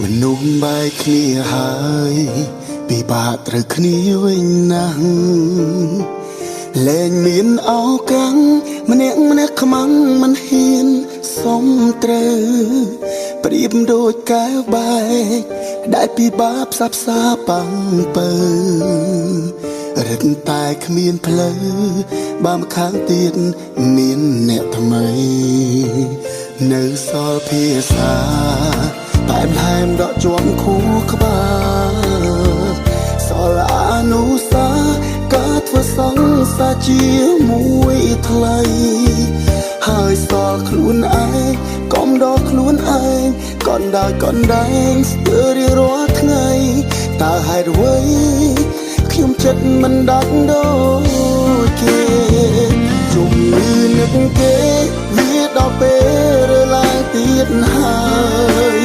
មនុស្សបែកគ្នាហើយពិបាកត្រូវគ្នាវិញណាស់លែងមានឱកាសម្នាក់ម្នាក់ខ្មាំងមិនហ៊ានសុំត្រូវប្រៀបដូចកែវបែកដែលពិបាកផ្សះផ្សាប៉ាំងពៅរឹតតែគ្មានផ្លូវបើម្ខាងទៀតមានអ្នកថ្មីនៅសល់ភាសាបែបហែមដកជាប់ខួរក្បាលសល់អនុសាការធ្វើសង្សារជាមួយថ្លៃហើយសល់ខ្លួនឯងកុំដល់ខ្លួនឯងកនដល់កនដែងស្ទើររៀងរាល់ថ្ងៃតើហេតុអ្វីខ្ញុំចិត្តមិនដាច់ដូចគេជំនឿនឹកគេវាដល់ពេលរើឡើងទៀតហើយ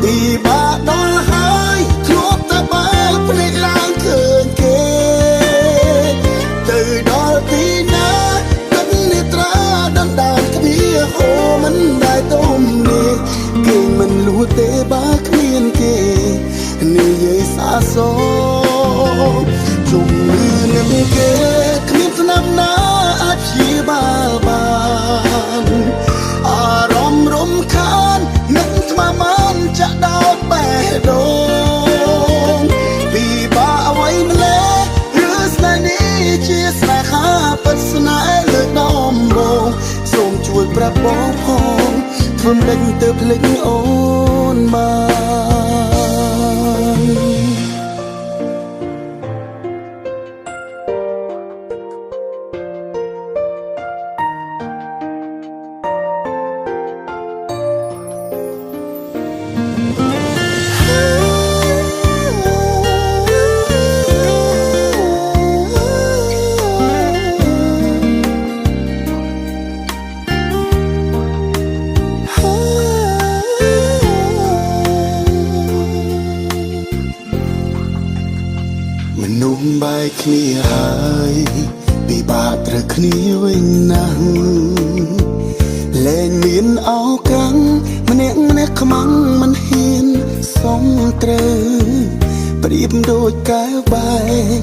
ទីបាដល់ហើយធ្លាប់តែបើកភ្នែកឡើងឃើញគេទៅដល់ទីណាទឹកនេត្រាដណ្ដើមគ្នាហូរមិនដែលទុំនេះគេមិនលួទេបើគ្មានគេនិយាយសាសជំនឿនឹងគេគ្មានស្នាមណាអាចព្យាបាលបានអារម្មណ៍រំខាននឹងថ្មមានចាក់ដោតបេះដូងពីបាអ្វីម្លេះឬស្នេហ៍នេះជាស្នេហាពិតស្នេហ៍លើកដំបងសូមជួយប្រាប់បងផងធ្វើមិនដេចទៅភ្លេចអូនបាន មនុស្សបែកគ្នាហើយពិបាកត្រូវគ្នាវិញណាស់លែងមានឱកាសម្នាក់ម្នាក់ខ្មាំងមិនហ៊ានសុំត្រូវប្រៀបដូចកែវបែក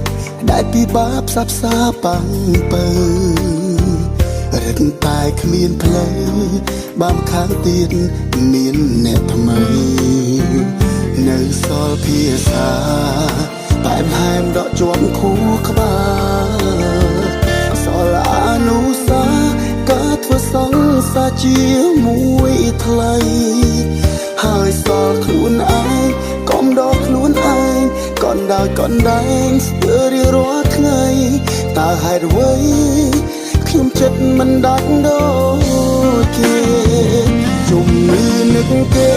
ដែលពិបាកផ្សះផ្សាប៉ាំងពៅរឹតតែគ្មានផ្លូវបើម្ខាងទៀតមានអ្នកថ្មីនៅសល់ភាសាបែបហែមដកជាប់ខួរក្បាលសល់អនុសាការធ្វើសង្សារជាមួយថ្លៃហើយសល់ខ្លួនឯងកុំដល់ខ្លួនឯងកនដល់កនដែងស្ទើររៀងរាល់ថ្ងៃតើហេតុអ្វីខ្ញុំចិត្តមិនដាច់ដូចគេជំនឿនឹកគេ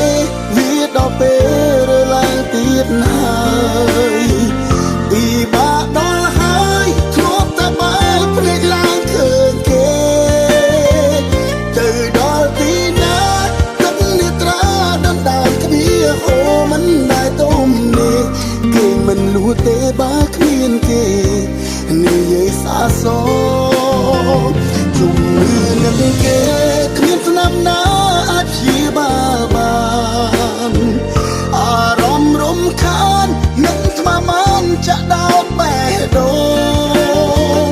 វាដល់ពេលរើឡើងទៀតហើយពីបាដល់ហើយធ្លាប់តែបើកភ្នែកឡើងឃើញគេទៅដល់ទីណាទឹកនេត្រាដណ្ដើមគ្នាហូរមិនដែលទុំនេះគេមិនលួទេបើគ្មានគេនិយាយសាសជំនឿនឹងគេគ្មានស្នាមណាអាចព្យាបាលបានអារម្មណ៍រំខាននឹងថ្មមានចាក់ដោតបេះដូង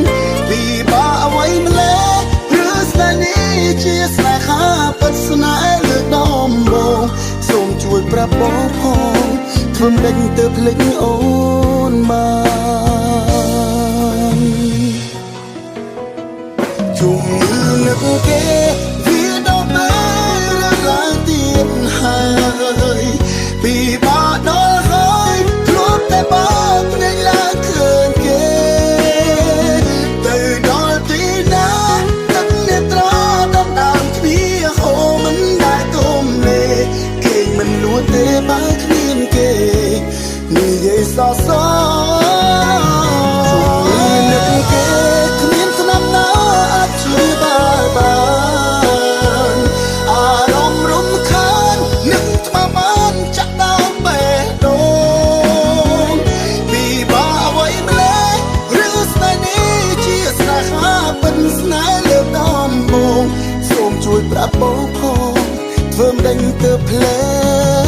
ពីបាអ្វីម្លេះឬស្នេហ៍នេះជាស្នេហាពិតស្នេហ៍លើកដំបងសូមជួយប្រាប់បងផងធ្វើមិនដេចទៅភ្លេចអូនបាន ជំនឿនឹកគេវាដល់ពេលរើឡើងទៀតហើយពីបាដល់ហើយធ្លាប់តែបើកភ្នែកឡើងឃើញគេទៅដល់ទីណាទឹកនេត្រាដណ្ដើមទ្វារហូរមិនដែលទុំលេគេមិនលួទេបើគ្មានគេនិយាយសរសជំនឿនឹកគេគ្មានស្នាមណាអាចព្យាបាលបានអារម្មណ៍រំខាននឹងថ្មបានចាក់ដោតបេះដូងពីបាអ្វីម្លេះឬស្នេហ៍នេះជាស្នេហាពិនស្នេហ៍លើកដំបងសូមជួយប្រាប់បងផងធ្វើមិនដេញទៅភ្លេ